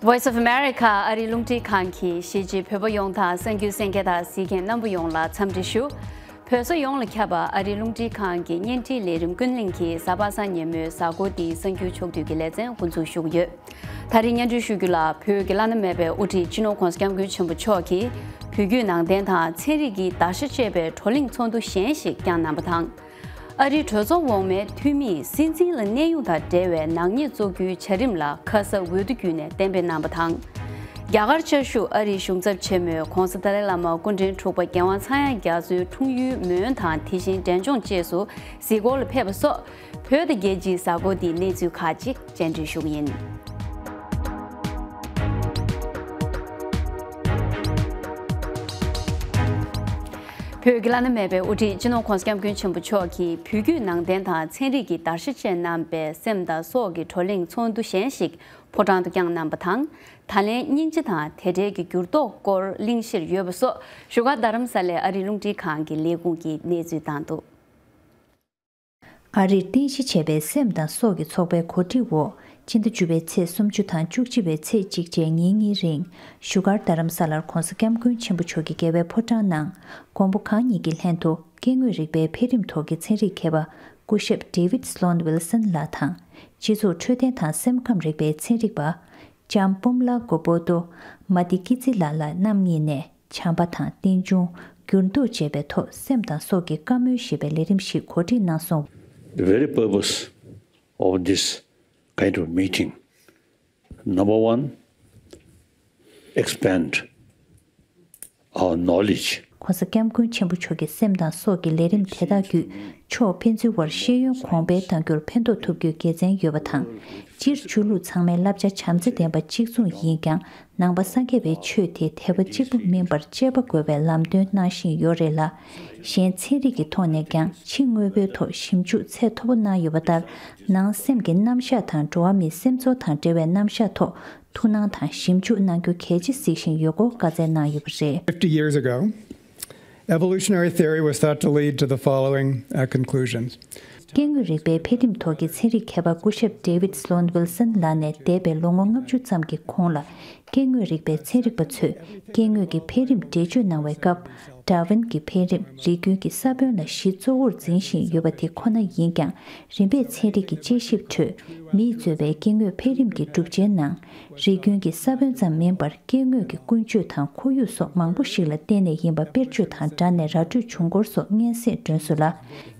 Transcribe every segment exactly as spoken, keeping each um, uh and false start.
Voice of America ཨ་རིའི་རླུང་འཕྲིན་ཁང་གིས་གཞིས་བྱེས་བོད་པ་ཡོངས་དང་གསར་འགྱུར་གསན་མཁན་དང་གཟིགས་མཁན་རྣམ་པ་ཡོངས་ལ་འཚམས་འདྲི་ཞུ། བོད་ས་ཡོངས་ལ་ཁྱབ་པ་ཨ་རིའི་རླུང་འཕྲིན་ཁང་གི་བརྙན་འཕྲིན་ལས་རིམ་ཀུན་གླེང་གི་གཟའ་པ་སངས་ཉིན་མོའི་གཟའ་འཁོར་འདིའི་གསར་འགྱུར་ཕྱོགས་བསྡུས་ཀྱི་ལེ་ཚན་འགོ་འཛུགས་ཞུ་གི་ཡོད། ད་རིང་སྙན་སྒྲོན་ཞུ་རྒྱུ་ལ། བོད་ཀྱི་བླ་ན་མེད་པའི་དབུ་ཁྲིད་སྤྱི་ནོར་༧གོང་ས་༧སྐྱབས་མགོན་ཆེན་པོ་མཆོག་གིས་བོད་བརྒྱུད་ནང་བསྟན་དང་ཚན་རིག་གི་དར་ཆ་བཅས་པའི་བགྲོ་གླེང་ཚོགས་འདུ་གཞན་ཞིག་བསྐྱངས་གནང་བ་དང་། ཨ་རིའི་གྲོས་ཚོགས་འོག་མའི་འཐུས་མིས་སྲིད་འཛིན་ལ་གནས་དབྱུང་དང་འབྲེལ་བའི་ནག་ཉེས་བཙུགས་རྒྱུའི་བྱ་རིམ་ལ་ཁ་ས་འོས་བསྡུ་བརྒྱུད་ནས་གཏན་འབེབས་གནང་བ་དང་། རྒྱ་གར་བཅའ་བཞུགས་ཨ་རིའི་གཞུང་ཚབ་ཆེན་མོས་༧གོང་ས་ཏཱ་ལའི་བླ་མ་སྐུ་ཕྲེང་དྲུག་པ་རྒྱལ་དབང་ཚངས་དབྱངས་རྒྱ་མཚོའི་འཁྲུངས་ཡུལ་མོན་དང་དེ་བཞིན་འབྲས་ལྗོངས་བཅས་སུ་གཟིགས་སྐོར་ལ་ཕེབས་པ་སོགས། བོད་དང་རྒྱལ་སྤྱིའི་གཟའ་འཁོར་འདིའི་གནས་ཚུལ་ཁག་ཅིག་སྤྱན་འབུལ་ཞུ་གི་ཡིན། བོད་ཀྱི་བླ་ན་མེད་པའི་དབུ་ཁྲིད་སྤྱི་ནོར་༧གོང་ས་༧སྐྱབས་མགོན་ཆེན་པོ་མཆོག་གིས་བོད་བརྒྱུད་ནང་བསྟན་དང་ཚན་རིག་གི་དར་ཆ་བཅས་བསྣམས་པའི་སེམས་དང་སྲོག་གི་བགྲོ་གླེང་ཚོགས་འདུ་གཞན་ཞིག་ཕོ་བྲང་དུ་བསྐྱངས་གནང་བ་དང་། ད་ལན་སྙིང་རྗེ་དང་དེ་འབྲེལ་གྱི་འགྱུར་ལྡོག་སྐོར་གླེང་གཞིར་ཡོད་པ་སོགས་བཞུགས་སྒར་རྡ་རམ་ས་ལའི་ཨ་རིའི་རླུང་འཕྲིན་ཁང་གི་ལས་ཁུངས་ཀྱིས་གནས་ཚུལ་བཏང་འདུག། ཨ་རིར་རྟེན་གཞི་བྱས་པའི་སེམས་དང་སྲོག་གི་ཚོགས་པའི་གོ་སྒྲིག་འོག་སྤྱི་ཟླ་བཅུ་པའི་ཚེས་སུམ་ཅུ་དང་བཅུ་གཅིག་པའི་ཚེས་གཅིག་བཅས་ཉིན་གཉིས་རིང་བཞུགས་སྒར་རྡ་རམ་ས་ལར་༧གོང་ས་༧སྐྱབས་མགོན་ཆེན་པོ་མཆོག་གི་རྒྱལ་བའི་ཕོ་བྲང་ནང་མགོན་པོ་གང་ཉིད་ཀྱི་ལྷན་དུ་སྐྱེ་དངོས་རིག་པའི་འཕེལ་རིམ་ཐོག་གི་ཚན་རིག་མཁས་པ་སྐུ་ཞབས་David Sloan Wilson་ལགས་དང་། སྤྱི་ཚོགས་འཕྲོད་བསྟེན་དང་སེམས་ཁམས་རིག་པའི་ཚན་རིག་པ་ལྕམ་པུམ་ལ་གོ་པོ་ཏོ་མ་ཏི་ཀི་ཙི་ལ་ལགས་རྣམ་གཉིས་ནས། བྱམས་པ་དང་རྟེན་འབྱུང་། འགྱུར་ལྡོག་ཅེས་པའི་ཐོག་སེམས་དང་སྲོག་གི་བཀའ་མོལ་ཞེས་པའི་ལས་རིམ་ཞིག་གོ་སྒྲིག་གནང་སོང་། The very purpose of this kind of meeting, number one, expand our knowledge. ༸གོང་ས་༸སྐྱབས་མགོན་ཆེན་པོ་མཆོག་གིས་སེམས་དང་སྲོག་གི་ལས་རིམ་དེ་དག་བརྒྱུད་ཕྱོགས་ཕན་ཚུན་དབར་ཤེས་ཡོན་གོང་འཕེལ་གཏང་རྒྱུར་ཕན་ཐོགས་ཐུབ་རྒྱུའི་དགེ་མཚན་ཡོད་པ་དང་། སྤྱིར་ཆོས་ལུགས་ཚང་མའི་བསླབ་བྱ་བྱམས་བརྩེ་ལྡན་པ་གཅིག་མཚུངས་ཡིན་ཀྱང་། ནང་པ་སངས་རྒྱས་པའི་ཆོས་དེ་དད་པ་གཅིག་པུ་མིན་པར་དཔྱད་པ་དགོས་པའི་ལམ་སྟོན་གནང་བཞིན་ཡོད་རེད་ལ། གཞན་ཚན་རིག་གི་ཐོག་ནས་ཀྱང་ཕྱི་དངོས་པོའི་ཐོག་ཞིབ་འཇུག་ཚད་མཐོ་པོ་གནང་ཡོད་པ་ལྟར། ནང་སེམས་ཀྱི་རྣམ་གཞག་དང་འགྲོ་བ་མིའི་སེམས་ཚོར་དང་འབྲེལ་བའི་རྣམ་གཞག་ཐོག་ཐུགས་སྣང་དང་ཞིབ་འཇུག་གནང་རྒྱུ་གལ་ཆེ་གཟིགས་བཞིན་ཡོད་སྐོར་བཀའ་སྩལ་གནང་ཡོད་པ་རེད། Fifty years ago, evolutionary theory was thought to lead to the following, uh, conclusions. སྐྱེ་དངོས་རིག་པའི་འཕེལ་རིམ་ཐོག་གི་ཚན་རིག་མཁས་པ་སྐུ་ཞབས་David Sloan Wilson ལགས་ནས་འདས་པའི་ལོ་ངོ་ལྔ་བཅུ་ཙམ་གྱི་གོང་ལ། སྐྱེ་དངོས་རིག་པའི་ཚན་རིག་པ་ཚོས་སྐྱེ་དངོས་ཀྱི་འཕེལ་རིམ་འགྲེལ་བརྗོད་གནང་བའི་སྐབས། ཌར་ཝིན་གྱི་འཕེལ་རིམ་རིགས་རྒྱུན་གྱི་ས་བོན་ལ་གཞི་གཙོ་བོར་འཛིན་བཞིན་ཡོད་པ་དེ་ཁོ་ན་ཡིན་ཀྱང་། རིམ་པས་ཚན་རིག་གི་དཔྱད་ཞིབ་ཁྲོད་མིས་གཙོས་པའི་སྐྱེ་དངོས་འཕེལ་རིམ་གྱི་གྲུབ་ཆའི་ནང་། རིགས་རྒྱུན་གྱི་ས་བོན་ཙམ་མིན་པར་སྐྱེ་དངོས་ཀྱི་ཀུན་སྤྱོད་དང་ཁོར་ཡུག་སོགས་མང་པོ་ཞིག་ལ་བརྟེན་ནས་ཡིན་པ་དཔེར་བརྗོད་དང་སྦྲགས་ནས་ར་སྤྲོད་བྱུང་སྐོར་སོགས་སྙན་སེང་བསྒྲོན་སོང་ལ།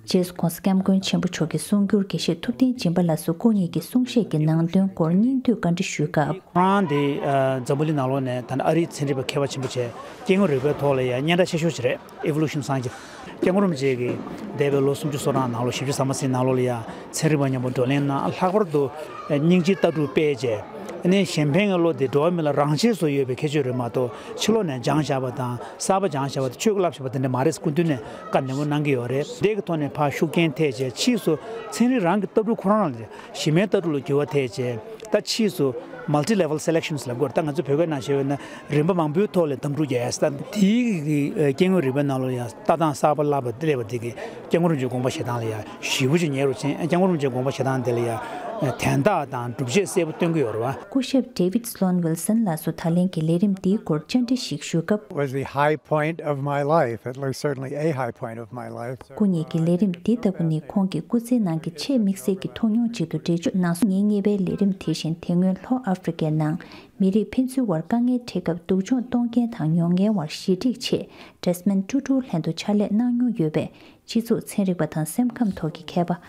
རྗེས་སུ་༸གོང་ས་༸སྐྱབས་མགོན་ཆེན་པོ་མཆོག་གི་གསུང་སྒྱུར་དགེ་བཤེས་ཐུབ་བསྟན་སྦྱིན་པ་ལགས་སུ་སྐུ་ཉིད་ཀྱི་གསུང་བཤད་ཀྱི་ནང་དོན་སྐོར་སྙིང་བསྡུས་བཀའ་འདྲི་ཞུས་སྐབས། ཁོ་རང་དེ་ཨ་འཛམ་བུ་གླིང་ནང་ལོགས་ནས་ད་ནི་ཨ་རིའི་ཚན་རིག་པ་མཁས་པ་ཆེན་པོ་བྱས། སྐྱེ་དངོས་རིག་པའི་ཐོག་ལ་ཡང་སྙན་གྲགས་ཆེ་ཤོས་ཅིག་རེད། Evolution Scientist། སྐྱབས་མགོན་རིན་པོ་ཆེ་གིས་འདས་པའི་ལོ་སུམ་ཅུ་སོ་གྲངས་ནང་ལོགས་བཞི་བཅུ་ཟ་མ་ཟིན་ནང་ལོགས་ལ་ཡང་ཚན་རིག་པ་མཉམ་པོ་བགྲོ་གླེང་གནང་། ལྷག་པར་དུ་སྙིང་རྗེའི་ལྟ་གྲུབ་སྤེལ་བྱས། ཨ་ནི་གཞན་ཕན་གྱི་བློ་དེ་འགྲོ་བ་མི་ལ་རང་ཆས་སུ་ཡོད་པའི་ཁྱད་ཆོས་རེད་མ་གཏོགས། ཕྱི་ལོགས་ནས་སྦྱངས་བཞག་པ་དང་གསར་པ་སྦྱངས་བཞག་པ་དང་ཆོས་ཀྱི་བསླབ་བྱ་བ་དེ་འདྲ་མ་རེད་ཟེར་སྐུ་མདུན་ནས་བཀའ་ནན་པོ་གནང་གི་ཡོད་རེད། དེ་གི་ཐོག་ནས་ཕར་ཤུགས་རྐྱེན་ཐེབས་བྱས་ཕྱིས་སུ་ཚན་རིག་རང་གི་ལྟ་གྲུབ་ཁོ་རང་ལ་གཞི་མའི་ལྟ་གྲུབ་ལ་འགྱུར་བ་ཐེབས་བྱས། ད་ཕྱིས་སུ་multi level selections ལབ་དགོས་རེད། ད་ང་ཚོ་བོད་སྐད་ནང་བཤད་པ་ན་རིམ་པ་མང་པོའི་ཐོག་ལས་གདམ་འཕྲུག་རྒྱག་ཡ། ད་དེའི་གི་སྐྱེ་དངོས་རིག་པའི་ནང་ལོགས་ཡང་ལྟ་སྟངས་གསར་པ་བསླབ་པ་སླེབས་པ་དེ་གིས་སྐྱབས་མགོན་རིན་པོ་ཆེའི་དགོངས་པ་བཞེས་སྟངས་ལ་ཡང་ཞེ་པོ་ཅིག་ཉེ་རུ་ཕྱིན། སྐྱབས་མགོན་རིན་པོ་ཆེའི་དགོངས་པ་བཞེས་སྟངས་དེ་ལ་ཡང་དན་རྟགས་དང་སྒྲུབ་བྱེད་གསལ་པོ་སྟོན་གྱི་ཡོད་རེད་བ། སྐུ་ཞབས་David Sloan Wilson ལགས་སུ་ད་ལན་གྱི་ལས་རིམ་འདིའི་སྐོར་བཅར་འདྲི་ཞིག་ཞུས་སྐབས། Was the high point of my life, at least certainly a high point of my life. སྐུ་ཉིད་ཀྱི་ལས་རིམ་འདི་ལྟ་བུ་ནི་ཁོང་གི་སྐུ་ཚེའི་ནང་གི་ཆེས་དམིགས་བསལ་གྱི་མཐོང་མྱོང་ཅིག་ཏུ་འགྲེལ་བརྗོད་གནང་སོང་། ཉིན་གཉིས་པའི་ལས་རིམ་དེ་བཞིན་དེ་སྔོན་ལྷོ་ཨ་ཧྥེ་རི་ཀའི་ནང་མི་རིགས་ཕན་ཚུན་དབར་དཀའ་ངལ་འཕྲད་སྐབས་སྡུག་སྦྱོང་གཏོང་མཁན་དང་མྱོང་མཁན་དབར་ཞི་འགྲིག་ཆེད་Desmond Tutu ལྷན་དུ་ཕྱག་ལས་གནང་མྱོང་ཡོད་པས། སྤྱི་ཚོགས་ཚན་རིག་པ་དང་སེམས་ཁམས་ཐོག་གི་མཁས་པ་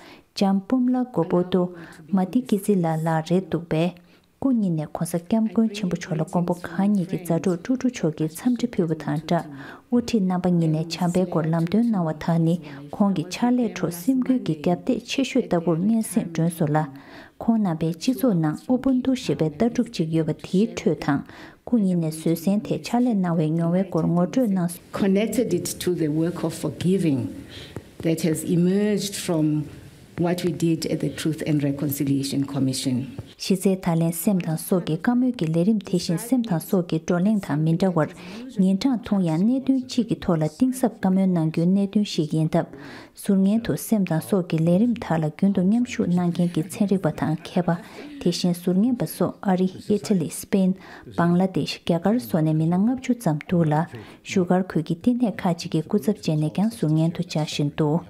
ལྕམ་པུམ་ལ་གོ་པོ་ཏོ་མ་ཏི་ཀི་ཙི་ལ་ལགས་རེད་འདུག་པས། སྐུ་ཉིད་ནས་༸གོང་ས་༸སྐྱབས་མགོན་ཆེན་པོ་མཆོག་ལ་མགོན་པོ་གང་ཉིད་ཀྱི་མཛའ་གྲོགས་ཀྲུ་ཀྲུ་མཆོག་གིས་འཚམས་འདྲི་ཕུལ་བ་དང་སྦྲགས། དབུ་ཁྲིད་རྣམ་པ་གཉིས་ནས་བྱམས་པའི་སྐོར་ལམ་སྟོན་གནང་བ་དག་ནི་ཁོང་གི་ཕྱག་ལས་ཁྲོད་སེམས་འགུལ་གྱི་རྒྱབ་འདེགས་ཆེ་ཤོས་ལྟ་བུར་སྙན་སེང་བསྒྲོན་སོང་ལ། ཁོང་རྣམ་པའི་སྤྱི་ཚོགས་ནང་ཨུ་བུན་ཏུ་ཞེས་པའི་ལྟ་གྲུབ་ཅིག་ཡོད་པ་དེའི་ཁྲོད་དང་། སྐུ་ཉིད་ནས་བཟོད་བསྲན་ཐད་ཕྱག་ལས་གནང་བའི་མྱོང་བའི་སྐོར་ངོ་སྤྲོད་གནང་སོང་། Connected it to the work of forgiving that has emerged from What we did at the Truth and Reconciliation Commission. གཞི་རྩའི་ད་ལན་སེམས་དང་སྲོག་གི་བཀའ་མོལ་གྱི་ལས་རིམ་དེ་བཞིན་སེམས་དང་སྲོག་གི་བགྲོ་གླེང་དང་མི་འདྲ་བར། ཉིན་གྲངས་ཐུང་ཡང་གནད་དོན་གཅིག་གི་ཐོག་ལ་གཏིང་ཟབ་བཀའ་མོལ་གནང་རྒྱུའི་གནད་དོན་ཞིག་ཡིན་སྟབས། ཟུར་ཉན་དུ་སེམས་དང་སྲོག་གི་ལས་རིམ་དག་ལ་རྒྱུན་དུ་མཉམ་ཞུགས་གནང་མཁན་གྱི་ཚན་རིག་པ་དང་མཁས་པ། དེ་བཞིན་ཟུར་ཉན་པ་སོགས་ཨ་རི། ཨི་ཊ་ལི། སི་པེན། བང་ལ་དེཤ། རྒྱ་གར་སོགས་ནས་མི་སྣ་ལྔ་བཅུ་ཙམ་འདུག་ལ། བཞུགས་སྒར་ཁུལ་གྱི་བསྟི་གནས་ཁག་ཅིག་གི་སྐུ་ཚབ་བཅས་ནས་ཀྱང་ཟུར་ཉན་དུ་བཅར་བཞིན་འདུག་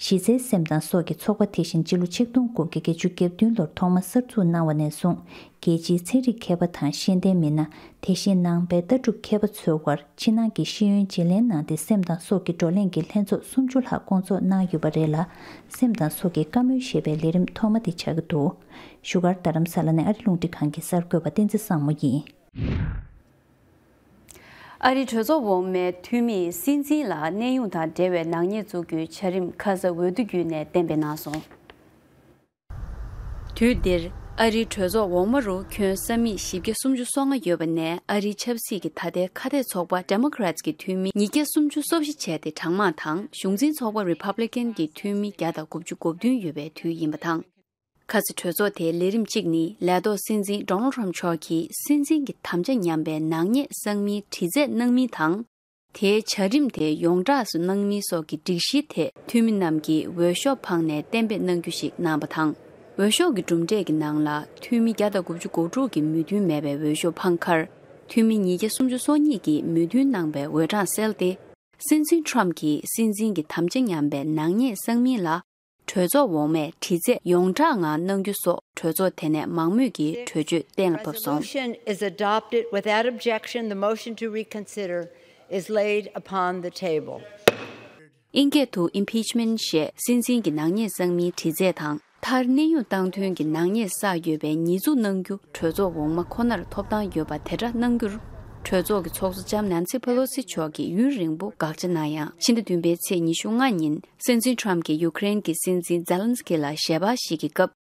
གཞི་རྩའི་སེམས་དང་སྲོག་གི་ཚོགས་པ་དེ་བཞིན་སྤྱི་ལོ་ཆིག་སྟོང་དགུ་བརྒྱ་བརྒྱད་ཅུ་གྱ་བདུན་ལོར་ཐོག་མ་གསར་འཛུགས་གནང་བ་ནས་བཟུང་། རྒྱལ་སྤྱིའི་ཚན་རིག་མཁས་པ་དང་ཤེས་ལྡན་མི་སྣ། དེ་བཞིན་ནང་པའི་ལྟ་གྲུབ་མཁས་པ་ཚོའི་དབར་ཕྱི་ནང་གི་ཤེས་ཡོན་བརྗེ་ལེན་གནང་སྟེ། སེམས་དང་སྲོག་གི་བགྲོ་གླེང་གི་ལྷན་ཚོགས་སུམ་ཅུ་ལྷག་སྐོང་ཚོགས་གནང་ཡོད་པ་རེད་ལ། སེམས་དང་སྲོག་གི་བཀའ་མོལ་ཞེས་པའི་ལས་རིམ་ཐོག་མ་དེ་ཆགས་ཀྱི་འདུག་བཞུགས་སྒར་རྡ་རམ་ས་ལ་ནས་ཨ་རི་རླུང་འཕྲིན་ཁང་གི་གསར་འགོད་པ་བསྟན་འཛིན་བཟང་མོ་ཡིན། ཨ་རིའི་གྲོས་ཚོགས་འོག་མའི་འཐུས་མིས་སྲིད་འཛིན་ལ་གནས་དབྱུང་དང་འབྲེལ་བའི་ནག་ཉེས་བཙུགས་རྒྱུའི་བྱ་རིམ་ཁ་ས་འོས་བསྡུ་བརྒྱུད་ནས་གཏན་འབེབས་གནང་སོང་། དུས་འདིར་ཨ་རིའི་གྲོས་ཚོགས་འོག་མ་རུ་ཁྱོན་ས་མིག་བཞི་བརྒྱ་སུམ་ཅུ་སོ་ལྔ་ཡོད་པ་ནས། ཨ་རིའི་ཆབ་སྲིད་ཀྱི་ད་ལྟའི་ཁ་གཏད་ཚོགས་པ་Democrats་གི་འཐུས་མི་ཉིས་བརྒྱ་སུམ་ཅུ་སོ་བཞི་བྱས་ཏེ་གྲངས་མང་དང་། གཞུང་འཛིན་ཚོགས་པ་Republican་གི་འཐུས་མི་བརྒྱ་དང་དགུ་བཅུ་གོ་བདུན་ཡོད་པའི་དུས་ཡིན་པ་དང་། ཁ་ས་གྲོས་ཚོགས་དེའི་ལས་རིམ་གཅིག་ནི། ལས་ཐོག་སྲིད་འཛིན་Donald Trump་མཆོག་གིས་སྲིད་འཛིན་གྱི་དམ་བཅའ་ཉམས་པའི་ནག་ཉེས་བསགས་མིའི་དྲི་རྩད་གནང་མིན་དང་། དེའི་བྱ་རིམ་དེ་ཡོངས་གྲགས་སུ་གནང་མིན་སོགས་ཀྱི་སྒྲིག་གཞིའི་ཐད། འཐུས་མི་རྣམས་ཀྱིས་འོས་ཤོག་འཕངས་ནས་གཏན་འབེབས་གནང་རྒྱུ་ཞིག་གནང་བ་དང་། འོས་ཤོག་གི་གྲུབ་འབྲས་ཀྱི་ནང་ལ། འཐུས་མི་བརྒྱ་དང་དགུ་བཅུ་གོ་དྲུག་གིས་མོས་མཐུན་མེད་པའི་འོས་ཤོག་འཕངས་ཁར། འཐུས་མི་ཉིས་བརྒྱ་སུམ་ཅུ་སོ་གཉིས་ཀྱིས་མོས་མཐུན་གནང་པའི་འོས་གྲངས་བསལ་ཏེ། སྲིད་འཛིན་Trump་གྱིས་སྲིད་འཛིན་གྱི་དམ་བཅའ་ཉམས་པའི་ནག་ཉེས་བསགས་མིན་ལ། གྲོས་ཚོགས་འོག་མས་དྲི་རྩད་ཡོངས་གྲགས་ངང་གནང་རྒྱུ་སོགས། གྲོས་ཚོགས་དེ་ནས་མང་མོས་ཀྱིས་གྲོས་ཆོད་གཏན་ལ་ཕབ་སོང་། Resolution is adopted without objection. The motion to reconsider is laid upon the table. ཨིན་སྐད་དུ་impeachment་ཞེས་སྲིད་འཛིན་གྱི་ནག་ཉེས་བསགས་མིའི་དྲི་རྩད་དང་། མཐར་གནས་དབྱུང་བཏང་དོན་གྱི་ནག་ཉེས་བསགས་ཡོད་པའི་ཉེས་འཛུགས་གནང་རྒྱུ། གྲོས་ཚོགས་འོག་མ་ཁོ་ནར་ཐོབ་ཐང་ཡོད་པ་དེ་འདྲ་གནང་རྒྱུར། གྲོས་ཚོགས་ཀྱི་ཚོགས་གཙོ་ལྕམ་Nancy Pelosi་མཆོག་གིས་ཡུན་རིང་པོ་དགག་བྱ་གནང་ཡང་། ཕྱི་ཟླ་བདུན་པའི་ཚེས་ཉི་ཤུ་ལྔ་ཉིན། སྲིད་འཛིན་Trump་གྱིས་ཡུ་ཀེ་རེན་གྱི་སྲིད་འཛིན་Zelensky་ལ་ཞལ་པར་ཞིག་གི་སྐབས།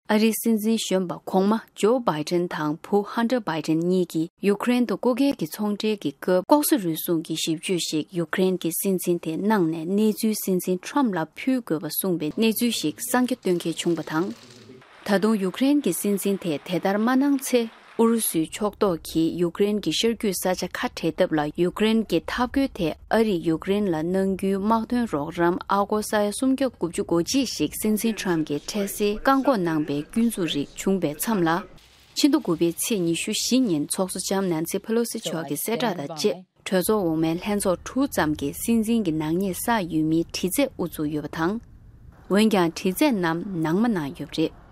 ཨ་རིའི་སྲིད་འཛིན་གཞོན་པ་གོང་མ་Joe Biden་དང་བུ་Hunter Biden་གཉིས་ཀྱིས་ཡུ་ཀེ་རེན་དུ་སྐུ་སྒེར་གྱི་ཚོང་འབྲེལ་གྱི་སྐབས། ལྐོག་ཟ་རུལ་སུངས་ཀྱི་ཞིབ་དཔྱོད་ཞིག་ཡུ་ཀེ་རེན་གྱི་སྲིད་འཛིན་དེས་གནང་ནས། གནས་ཚུལ་སྲིད་འཛིན་Trump་ལ་ཕུལ་དགོས་པ་གསུངས་པའི་གནས་ཚུལ་ཞིག་གསང་རྒྱ་སྟོན་མཁན་བྱུང་བ་དང་། ད་དུང་ཡུ་ཀེ་རེན་གྱི་སྲིད་འཛིན་དེས་དེ་ལྟར་མ་གནང་ཚེ། ཨུ་རུ་སུའི་ཕྱོགས་གཏོགས་ཀྱིས་ཡུ་ཀེ་རེན་གྱི་ཤར་རྒྱུད་ས་ཆ་ཁ་བྲལ་ཐབས་ལ། ཡུ་ཀེ་རེན་གྱི་འཐབ་རྒོལ་དེ་ཨ་རིས་ཡུ་ཀེ་རེན་ལ་གནང་རྒྱུའི་དམག་དོན་རོགས་རམ་ཨ་སྒོར་ས་ཡ་སུམ་བརྒྱ་དགུ་བཅུ་གོ་གཅིག་ཞིག་སྲིད་འཛིན་Trump་གྱིས་འཕྲལ་སེལ་བཀག་འགོག་གནང་པའི་སྐྱོན་འཛུགས་རིགས་བྱུང་པའི་མཚམས་ལ། ཕྱི་ཟླ་དགུ་པའི་ཚེས་ཉི་ཤུ་བཞི་ཉིན་ཚོགས་གཙོ་ལྕམ་Nancy Pelosi་མཆོག་གི་གསལ་བསྒྲགས་དང་བཅས། གྲོས་ཚོགས་འོག་མའི་ལྷན་ཚོགས་དྲུག་ཙམ་གྱིས་སྲིད་འཛིན་གྱི་ནག་ཉེས་བསགས་ཡོད་མིའི་དྲི་རྩད་དབུ་བཙུགས་ཡོད་པ་དང་། འོན་ཀྱང་། དྲི་རྩད་རྣམས་ནང་མ་གནང་ཡོད་པ་རེད།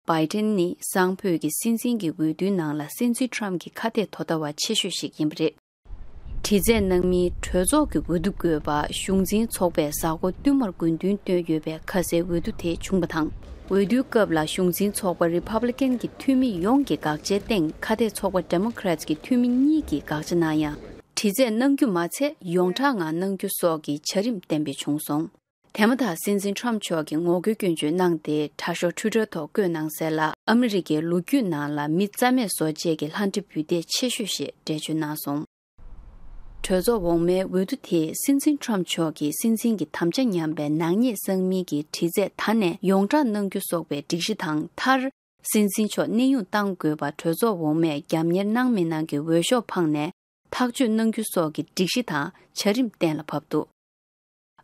Biden་ནི་སང་ཕོད་ཀྱི་སྲིད་འཛིན་གྱི་འོས་བསྡུའི་ནང་ལ་སྲིད་འཛིན་Trump་གྱི་ཁ་གཏད་དོ་ཟླ་བ་ཆེ་ཤོས་ཤིག་ཡིན་པ་རེད། དྲི་རྩད་གནང་མིའི་གྲོས་ཚོགས་ཀྱི་འོས་བསྡུ་དགོས་པ། གཞུང་འཛིན་ཚོགས་པས་གཟའ་འཁོར་བསྟུད་མར་དགོས་འདུན་བཏོན་ཡོད་པའི་ཁ་སའི་འོས་བསྡུ་དེ་བྱུང་བ་དང་། འོས་བསྡུའི་སྐབས་ལ་གཞུང་འཛིན་ཚོགས་པ་Republican་གྱི་འཐུས་མི་ཡོངས་ཀྱི་དགག་བྱའི་སྟེང་། ཁ་གཏད་ཚོགས་པ་Democrats་གྱི་འཐུས་མི་གཉིས་ཀྱིས་དགག་བྱ་གནང་ཡང་། དྲི་རྩད་གནང་རྒྱུ་མ་ཚད། ཡོངས་གྲགས་ངང་གནང་རྒྱུ་སོགས་ཀྱི་བྱ་རིམ་གཏན་འབེབས་བྱུང་སོང་། དེ་མ་ཐག་སྲིད་འཛིན་Trump་མཆོག་གིས་ངོ་རྒོལ་སྐྱོན་བརྗོད་གནང་སྟེ། དྲ་ཤོག་Twitter་ཐོག་བཀོད་གནང་གསལ་ལ། ཨ་མི་རི་ཀའི་ལོ་རྒྱུས་ནང་ལ་མི་རྩ་མེད་བཟོ་བྱེད་ཀྱི་ལྷ་འདྲེ་འབུལ་གཏད་ཆེ་ཤོས་ཞེས་འགྲེལ་བརྗོད་གནང་སོང་། གྲོས་ཚོགས་འོག་མའི་འོས་བསྡུ་དེས་སྲིད་འཛིན་Trump་མཆོག་གིས་སྲིད་འཛིན་གྱི་དམ་བཅའ་ཉམས་པའི་ནག་ཉེས་བསགས་མིན་གྱི་དྲི་རྩད་ད་ནས་ཡོངས་བསྒྲགས་གནང་རྒྱུ་སོགས་པའི་སྒྲིག་གཞི་དང་། མཐར། སྲིད་འཛིན་མཆོག་གནས་དབྱུང་གཏང་དགོས་པ། གྲོས་ཚོགས་འོག་མས་རྒྱབ་གཉེར་གནང་མི་གནང་གི་འོས་ཤོག་འཕངས་ནས་ཐག་གཅོད་གནང་རྒྱུ་སོགས་ཀྱི་སྒྲིག་གཞི་དང་བྱ་རིམ་གཏན་ལ་ཕབ་འདུག་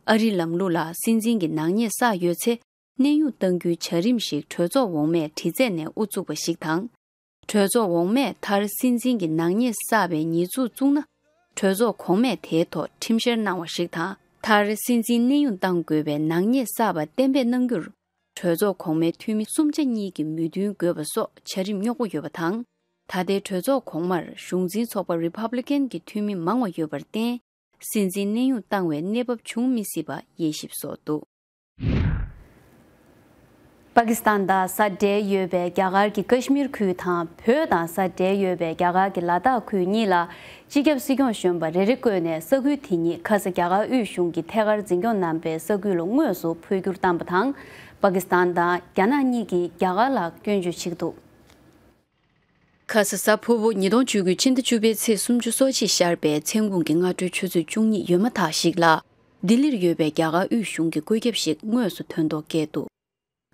ཨ་རིའི་ལམ་ལུགས་ལ། སྲིད་འཛིན་གྱི་ནག་ཉེས་བསགས་ཡོད་ཚེ། གནས་དབྱུང་གཏང་རྒྱུའི་བྱ་རིམ་ཞིག་གྲོས་ཚོགས་འོག་མས་དྲི་རྩད་ནས་དབུ་བཙུགས་པ་ཞིག་དང་། གྲོས་ཚོགས་འོག་མས་མཐར་སྲིད་འཛིན་གྱི་ནག་ཉེས་བསགས་པའི་ཉེས་འཛུགས་བཙུགས་ན། གྲོས་ཚོགས་གོང་མས་དེའི་ཐོག་ཁྲིམས་བཤེར་གནང་བ་ཞིག་དང་། མཐར་སྲིད་འཛིན་གནས་དབྱུང་གཏང་དགོས་པའི་ནག་ཉེས་བསགས་པ་གཏན་འབེབས་གནང་རྒྱུར། གྲོས་ཚོགས་གོང་མའི་འཐུས་མི་གསུམ་ཆ་གཉིས་ཀྱི་མོས་མཐུན་དགོས་པ་སོགས་བྱ་རིམ་རྙོག་པོ་ཡོད་པ་དང་། ད་ལྟའི་གྲོས་ཚོགས་གོང་མར་གཞུང་འཛིན་ཚོགས་པ་Republican་གྱི་འཐུས་མི་མང་བ་ཡོད་པར་བརྟེན། སྲིད་འཛིན་གནས་དབྱུང་བཏང་བའི་གནས་བབ་འབྱུང་མི་སྲིད་པ་དབྱེ་ཞིབ་སོགས་འདུག་པ་ཀི་སི་ཐན་དང་ས་འབྲེལ་ཡོད་པའི་རྒྱ་གར་གྱི་ཀ་ཤི་མིར་ཁུལ་དང་། བོད་དང་ས་འབྲེལ་ཡོད་པའི་རྒྱ་གར་གྱི་ལ་དྭགས་ཁུལ་གཉིས་ལ། སྤྱི་ཁྱབ་སྲིད་སྐྱོང་གཞོན་པ་རེ་རེ་བསྐོས་ནས། ས་ཁུལ་དེ་ཉིད་ཁ་ས་རྒྱ་གར་དབུས་གཞུང་གིས་ཐད་ཀར་འཛིན་སྐྱོང་གནང་པའི་ས་ཁུལ་ལ་དངོས་སུ་འཕོ་འགྱུར་བཏང་པ་དང་། པ་ཀི་སི་ཐན་དང་རྒྱ་ནག་གཉིས་ཀྱིས་རྒྱ་གར་ལ་སྐྱོན་བརྗོད་བྱེད་ཀྱི་འདུག་ཁ་ས་ས་ཕོ་བོ་ཉིས་སྟོང་བཅུ་དགུ་ཕྱི་ཟླ་བཅུ་པའི་ཚེས་སུམ་ཅུ་སོ་གཅིག་ཤར་པའི་མཚན་གུང་གི་སྔ་དྲོའི་ཆུ་ཚོད་བཅུ་གཉིས་ཡོལ་མ་ཐག་ཞིག་ལ། ལྡི་ལིར་ཡོད་པའི་རྒྱ་གར་དབུས་གཞུང་གི་བཀོད་ཁྱབ་ཞིག་དངོས་སུ་ཐོན་ཐོ་བཀོད་འདུག་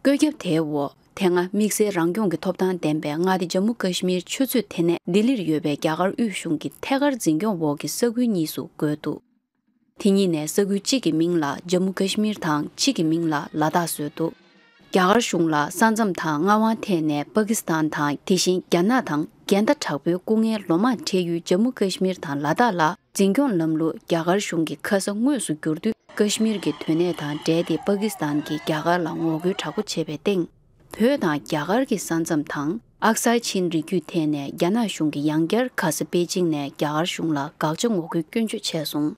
བཀོད་ཁྱབ་དེའི་འོག་དེ་སྔ་དམིགས་བསལ་རང་སྐྱོང་གི་ཐོབ་ཐང་ལྡན་པའི་མངའ་སྡེ་ཇམ་མུ་ཀ་ཤི་མིར་ཆུ་ཚོད་དེ་ནས་ལྡི་ལིར་ཡོད་པའི་རྒྱ་གར་དབུས་གཞུང་གི་ཐད་ཀར་འཛིན་སྐྱོང་འོག་གི་ས་ཁུལ་གཉིས་སུ་བགོས་འདུག་དེ་གཉིས་ནས་ས་ཁུལ་གཅིག་གི་མིང་ལ་ཇམ་མུ་ཀ་ཤི་མིར་དང་གཅིག་གི་མིང་ལ་ལ་དྭགས་བཟོས་འདུག་རྒྱ་གར་གཞུང་ལ་ས་མཚམས་དང་མངའ་དབང་ཐད་ནས་པ་ཀི་སི་ཐན་དང་དེ་བཞིན་རྒྱ་ནག་དང་འགལ་ཟླ་དྲག་པོའི་སྐུ་ངལ་ལོ་མང་འཕྲད་ཡུལ་ཇམ་མུ་ཀ་ཤི་མིར་དང་ལ་དྭགས་ལ་འཛིན་སྐྱོང་ལམ་ལུགས་རྒྱ་གར་གཞུང་གི་ཁ་ས་དངོས་སུ་བསྒྱུར་དུས། ཀ་ཤི་མིར་གྱི་དོན་གནད་དང་འབྲེལ་ཏེ་པ་ཀི་སི་ཐན་གྱིས་རྒྱ་གར་ལ་ངོ་རྒོལ་དྲག་པོ་བྱས་པའི་སྟེང་། བོད་དང་རྒྱ་གར་གྱི་ས་མཚམས་དང་ཨག་སའི་ཆིན་རི་རྒྱུད་ཐད་ནས་རྒྱ་ནག་གཞུང་གིས་ཡང་བསྐྱར་ཁ་ས་པེ་ཅིང་ནས་རྒྱ་གར་གཞུང་ལ་དགག་བྱ་ངོ་རྒོལ་སྐྱོན་བརྗོད་བྱས་སོང་།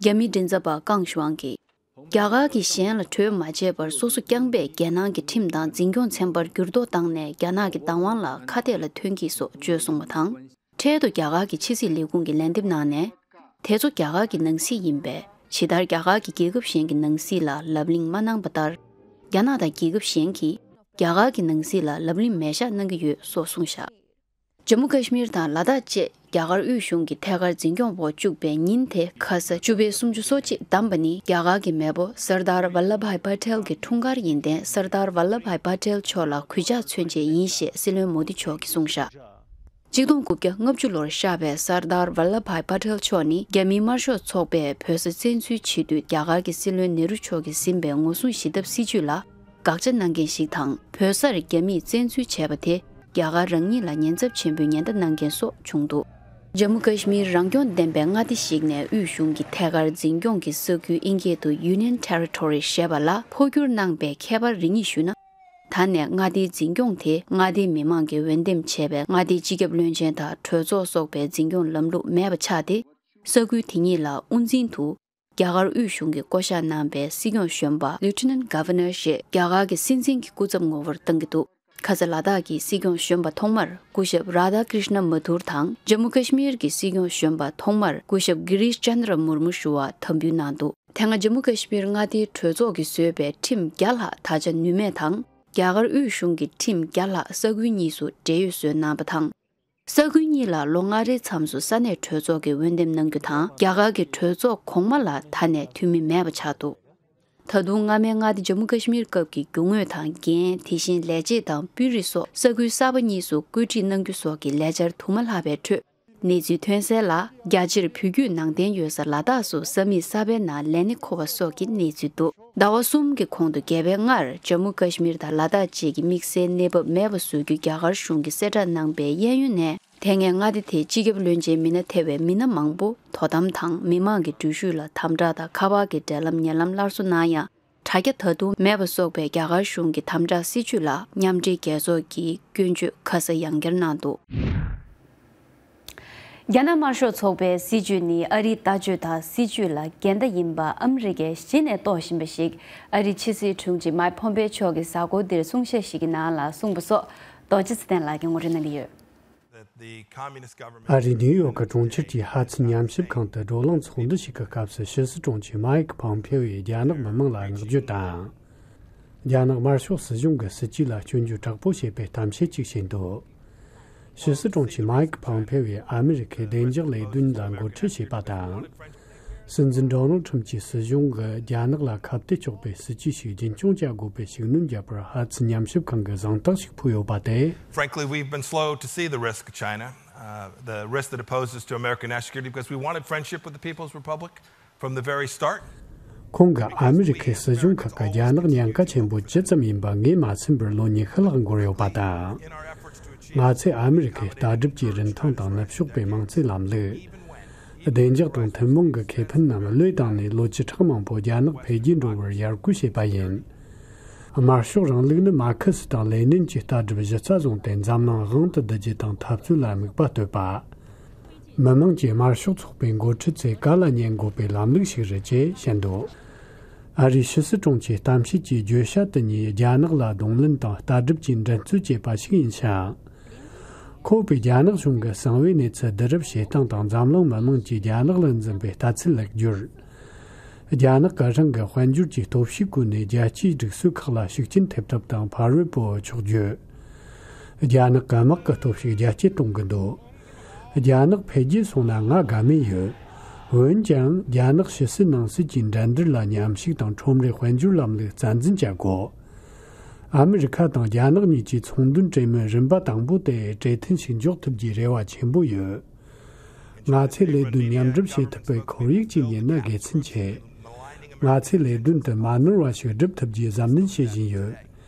རྒྱ་མི་མགྲིན་ཚབ་པ་ཀང་ཞུའང་གིས། རྒྱ་གར་གྱིས་གཞན་ལ་གྲོས་མ་བྱས་པར་སོ་སོ་རྐྱང་པས་རྒྱལ་ནང་གི་ཁྲིམས་དང་འཛིན་སྐྱོང་ཚན་པར་འགྱུར་ལྡོག་བཏང་ནས་རྒྱ་ནག་གི་བདག་དབང་ལ་ཁ་གཏད་ལ་ཐོན་གྱིས་སོགས་བརྗོད་སོང་བ་དང་། འཕྲལ་དུ་རྒྱ་གར་གྱི་ཕྱི་སྲིད་ལས་ཁུངས་ཀྱིས་ལན་འདེབས་གནང་ནས། དེ་ཚོ་རྒྱ་གར་གྱི་ནང་སྲིད་ཡིན་པས། ཇི་ལྟར་རྒྱ་གར་གྱི་རྒྱལ་ཁབ་གཞན་གྱི་ནང་སྲིད་ལ་ལབ་གླེང་མ་གནང་པ་ལྟར། རྒྱ་ནག་དང་རྒྱལ་ཁབ་གཞན་གྱིས་རྒྱ་གར་གྱི་ནང་སྲིད་ལ་ལབ་གླེང་མེད་བཞག་གནང་གི་ཡོད་སོགས་གསུངས་བཞག་ཇམ་མུ་ཀ་ཤི་མིར་དང་ལ་དྭགས་བཅས་རྒྱ་གར་དབུས་གཞུང་གི་ཐད་ཀར་འཛིན་སྐྱོང་འོག་བཅུག་པའི་ཉིན་དེ་ཁ་ས་བཅུ་པའི་སུམ་ཅུ་སོ་གཅིག་བདམས་པ་ནི་རྒྱ་གར་གྱི་མེས་པོ་སར་དར་ཝལ་ལབ་བྷའི་པ་ཏེལ་གྱི་འཁྲུངས་སྐར་ཡིན་ཏེ། སར་དར་ཝལ་ལབ་བྷའི་པ་ཏེལ་མཆོག་ལ་གུས་ཕྱག་མཚོན་ཆེད་ཡིན་ཞེས་སྲིད་བློན་མོ་དི་མཆོག་གིས་གསུངས་བཞག་ཆིག་སྟོང་དགུ་བརྒྱ་ལྔ་བཅུ་ལོར་གཤེགས་པའི་སར་དར་ཝལ་ལབ་བྷའི་པ་ཏེལ་མཆོག་ནི་རྒྱ་མིའི་དམར་ཤོག་ཚོགས་པས་བོད་ས་བཙན་འཛུལ་བྱེད་དུས་རྒྱ་གར་གྱི་སྲིད་བློན་ནེ་རུ་མཆོག་གིས་ཟིན་པའི་ངོ་སྲུང་ཞི་ཐབས་སྲིད་ཇུས་ལ་དགག་བྱ་གནང་མཁན་ཞིག་དང་། བོད་སར་རྒྱ་མིས་བཙན་འཛུལ་བྱས་པ་དེ་རྒྱ་གར་རང་ཉིད་ལ་ཉེན་ཚབས་ཆེན་པོའི་ཉེན་བརྡ་གནང་མཁན་སོགས་བྱུང་འདུག་ཇམ་མུ་ཀ་ཤི་མིར་རང་སྐྱོང་ལྡན་པའི་མངའ་སྡེ་ཞིག་ནས་དབུས་གཞུང་གི་ཐད་ཀར་འཛིན་སྐྱོང་གི་ས་ཁུལ་ཨིན་སྐད་དུ་Union Territory ཞེས་པ་ལ་འཕོ་འགྱུར་གནང་པའི་ཁྱད་པར་རེ་གཉིས་ཞུས་ན། ད་ནས་མངའ་སྡེའི་འཛིན་སྐྱོང་དེ་མངའ་སྡེའི་མི་མང་གིས་འོས་འདེམས་བྱས་པའི་མངའ་སྡེའི་སྤྱི་ཁྱབ་བློན་ཆེན་དང་གྲོས་ཚོགས་སོགས་པའི་འཛིན་སྐྱོང་ལམ་ལུགས་མེད་པ་ཆགས་ཏེ། ས་ཁུལ་དེ་གཉིས་ལ་དབུ་འཛིན་དུ་རྒྱ་གར་དབུས་གཞུང་གིས་བསྐོ་གཞག་གནང་པའི་སྲིད་སྐྱོང་གཞོན་པ་Lieutenant Governor ཞེས་རྒྱ་གར་གྱི་སྲིད་འཛིན་གྱི་སྐུ་ཚབ་ངོ་བོར་གཏང་གི་འདུག་ཁ་ས་ལ་དྭགས་ཀྱི་སྲིད་སྐྱོང་གཞོན་པ་ཐོག་མར་སྐུ་ཞབས་Radhakrishnan Mathur དང་། ཇམ་མུ་ཀ་ཤི་མིར་གྱི་སྲིད་སྐྱོང་གཞོན་པ་ཐོག་མར་སྐུ་ཞབས་Girish Chandra Murmu ཞུ་བ་དམ་འབུལ་གནང་འདུག་དེ་སྔ་ཇམ་མུ་ཀ་ཤི་མིར་མངའ་སྡེའི་གྲོས་ཚོགས་ཀྱིས་བཟོས་པའི་ཁྲིམས་བརྒྱ་ལྷག་ད་ཆ་ནུས་མེད་དང་། རྒྱ་གར་དབུས་གཞུང་གི་ཁྲིམས་བརྒྱ་ལྷག་ས་ཁུལ་གཉིས་སུ་བགྲེས་ཡོལ་བཟོས་གནང་པ་དང་། ས་ཁུལ་གཉིས་ལ་ལོ་ལྔ་རེའི་མཚམས་སུ་ས་གནས་གྲོས་ཚོགས་ཀྱིས་འོས་འདེམས་གནང་རྒྱུ་དང་། རྒྱ་གར་གྱི་གྲོས་ཚོགས་གོང་མ་ལ་ད་ནས་འཐུས་མི་མེད་པ་ཆགས་འདུག་ད་དུང་སྔ་མའི་མངའ་སྡེ་ཇམ་མུ་ཀ་ཤི་མིར་སྐབས་ཀྱི་རྒྱུ་དངོས་དང་འགན། དེ་བཞིན་ལས་བྱེད་དང་དཔོན་རིགས་སོགས་ས་ཁུལ་གསར་པ་གཉིས་སུ་བཀོད་སྒྲིག་གནང་རྒྱུ་སོགས་ཀྱི་ལས་འཆར་དུ་མ་ལྷག་པའི་ཁྲོད། གནས་ཚུལ་ཐོན་གསལ་ལ། རྒྱ་ཆེར་བོད་བརྒྱུད་ནང་བསྟན་ཡོད་ས་ལ་དྭགས་སུ་ས་མིག་གསར་པའི་ནང་ལས་གནས་འཁོར་བ་སོགས་ཀྱི་གནས་ཚུལ་འདུག་ཟླ་བ་གསུམ་གྱི་གོང་དུ་རྒྱལ་བའི་སྔར་ཇམ་མུ་ཀ་ཤི་མིར་དང་ལ་དྭགས་བཅས་ཀྱི་དམིགས་བསལ་གནས་བབ་མེད་པ་བཟོ་རྒྱུ་རྒྱ་གར་གཞུང་གིས་གསལ་བསྒྲགས་གནང་པའི་གཡས་གཡོན་ནས། དེ་སྔའི་མངའ་སྡེ་དེའི་སྤྱི་ཁྱབ་བློན་ཆེན་མི་སྣ་ཐེ་བའི་མི་སྣ་མང་པོ་དོ་དམ་དང་མི་མང་གི་འགྲུལ་བཞུད་ལ་དམ་དྲག་དང་ཁ་པར་གྱི་འབྲེལ་ལམ་ཉེ་ལམ་སླར་གསོ་གནང་ཡང་། དྲ་རྒྱ་ད་དུང་མེད་པ་སོགས་པའི་རྒྱ་གར་གཞུང་གི་དམ་དྲག་སྲིད་བྱུས་ལ་མཉམ་འབྲེལ་རྒྱལ་ཚོགས་ཀྱིས་སྐྱོན་བརྗོད་ཁ་གསལ་ཡང་བསྐྱར་གནང་འདུག་རྒྱ་ནག་དམར་ཤོག་ཚོགས་པའི་སྲིད་བྱུས་ནི་ཨ་རིའི་ལྟ་སྤྱོད་དང་སྲིད་བྱུས་ལ་འགལ་ཟླ་ཡིན་པ་ཨ་མི་རི་ཀས་གཞི་ནས་རྟོགས་བཞིན་པ་ཞིག་ཨ་རིའི་ཕྱི་སྲིད་དྲུང་ཆེ་མཱིག་ཕོམ་པེ་མཆོག་གིས་གཟའ་འཁོར་འདིར་གསུང་བཤད་ཞིག་གི་ནང་ལ་གསུངས་པ་སོགས་རྡོ་རྗེ་ཚེ་བརྟན་ལགས་ཀྱིས་ངོ་སྤྲོད་གནང་གི་ཡོད། ཨ་རིའི་ནིའུ་ཡོག་གི་གྲོང་ཁྱེར་གྱི་ཧ་ཚི་ཉམས་ཞིབ་ཁང་དུ་བགྲོ་གླེང་ཚོགས་འདུ་ཞིག་གི་སྐབས་སུ་ཕྱི་སྲིད་དྲུང་ཆེ་མཱིག་ཕོམ་ཕེ་ཡིས་རྒྱ་ནག་མི་དམངས་ལ་བསྔགས་བརྗོད་དང་། རྒྱ་ནག་དམར་ཤོག་སྲིད་གཞུང་གི་སྲིད་ཇུས་ལ་སྐྱོན་བརྗོད་དྲག་པོ་བྱས་པའི་གཏམ་བཤད་ཅིག་བྱས་འདུག་ཕྱི་སྲིད་དྲུང་ཆེ་མཱིག་ཕོམ་ཕེ་ཡིས་ཨ་མི་རི་ཁའི་བདེ་འཇགས་ལས་དོན་ལ་འགོ་ཁྲིད་བྱས་པ་དང་། སྲིད་འཛིན་ཌོ་ནལ་ཁྲིམ་གྱི་སྲིད་གཞུང་གིས་རྒྱ་ནག་ལ་ཁ་གཏད་གཅོག་པའི་སྲིད་ཇུས་ཤིག་རྒྱུན་འཁྱོངས་བྱ་དགོས་པའི་ཤུགས་སྣོན་བརྒྱབ་པར་ཧ་ཚི་ཉམས་ཞིབ་ཁང་གིས་གཟེངས་རྟགས་ཤིག་ཕུལ་ཡོད་པ་དེ། Frankly, we've been slow to see the risk of China, uh, the risk that it poses to American national security, because we wanted friendship with the People's Republic from the very start. ཁོང་གིས་ཨ་མི་རི་ཁའི་སྲིད་གཞུང་ཁག་གིས་རྒྱ་ནག་ཉེན་ཁ་ཆེན་པོ་ཇི་ཙམ་ཡིན་པ་ངོས་མ་ཟིན་པར་ལོ་ཉི་ཤུ་ལྷག་འགོར་ཡོད་པ་དང་། ང་ཚོས་ཨ་མི་རི་ཁའི་ལྟ་གྲུབ་ཀྱི་རིན་ཐང་དང་ནུབ་ཕྱོགས་པའི་མིང་ཚིག་ལམ་ལུགས། བདེ་འཇགས་དང་ཐུན་མོང་གི་ཁེ་ཕན་རྣམས་བློས་བཏང་ནས་ལོ་བཅུ་ཕྲག་མང་པོ་རྒྱ་ནག་འཕེལ་རྒྱས་འགྲོ་བར་ཡར་སྐུལ་བྱས་པ་ཡིན། དམར་ཤོག་རིང་ལུགས་ནི་མར་ཁེ་སི་དང་ལེ་ནིན་གྱི་ལྟ་གྲུབ་གཞི་རྩ་བཟུང་སྟེ་འཛམ་གླིང་དབང་དུ་བསྡུ་རྒྱུ་དང་འཐབ་རྩོད་ལ་དམིགས་པ་གཏོད་པ། མི་དམངས་ཀྱིས་དམར་ཤོག་ཚོགས་པའི་འགོ་ཁྲིད་ཚོའི་བཀའ་ལ་ཉན་དགོས་པའི་ལམ་ལུགས་ཤིག་རེད་ཅེས་བཤད་འདུག་ཨ་རིའི་ཕྱི་སྲིད་དྲུང་ཆེའི་གཏམ་བཤད་ཀྱི་བརྗོད་བྱ་དེ་ཉིད་རྒྱ་ནག་ལ་གདོང་ལེན་དང་ལྟ་གྲུབ་ཀྱི་འགྲན་རྩོད་བྱེད་པ་ཞིག་ཡིན་ཞིང་། ཁོ་པས་རྒྱ་ནག་གཞུང་གི་གསང་བའི་གནས་ཚུལ་བསྡུ་རུབ་བྱེད་སྟངས་དང་འཛམ་གླིང་མི་དམངས་ཀྱིས་རྒྱ་ནག་ལ་འཛིན་པའི་ལྟ་ཚུལ་ལེགས་བསྒྱུར། རྒྱ་ནག་གིས་རང་གི་དཔལ་འབྱོར་གྱི་སྟོབས་ཤུགས་བཀོལ་ནས་རྒྱལ་སྤྱིའི་སྒྲིག་སྲོལ་ཁག་ལ་ཤུགས་རྐྱེན་ཐེབས་ཐབས་དང་ཕ་རོལ་པོ་ཕྱོགས་བསྒྱུར། རྒྱ་ནག་གི་དམག་གི་སྟོབས་ཤུགས་རྒྱ་སྐྱེད་གཏོང་གི་འདུག་རྒྱ་ནག་འཕེལ་རྒྱས་སོང་ན་ང་དགའ་མོས་ཡོད། འོན་ཀྱང་རྒྱ་ནག་ཕྱི་སྲིད་ནང་སྲིད་ཀྱི་འགྲན་བསྡུར་ལ་མཉམ་ཞུགས་དང་ཁྲོམ་རའི་དཔལ་འབྱོར་ལམ་ལུགས་རྩ་འཛིན་བྱ་དགོས། ཨ་མི་རི་ཁ་དང་རྒྱ་ནག་གཉིས་ཀྱི་ཚོང་དོན་གྲོས་མོལ་རིམ་པ་དང་པོ་དེ་གྲོས་མཐུན་ཞིག་འཇོག་ཐུབ་རྒྱུའི་རེ་བ་ཆེན་པོ་ཡོད། ང་ཚོས་ལས་དོན་མཉམ་སྒྲུབ་བྱེད་ཐུབ་པའི་ཁོར་ཡུག་ཅིག་རྙེད་ན་དགེ་མཚན་ཆེ། ང་ཚོས་ལས་དོན་དུ་མ་ནོར་བ་ཞིག་སྒྲུབ་ཐུབ་རྒྱུའི་གཟབ་ནན་བྱེད་བཞིན་ཡོད།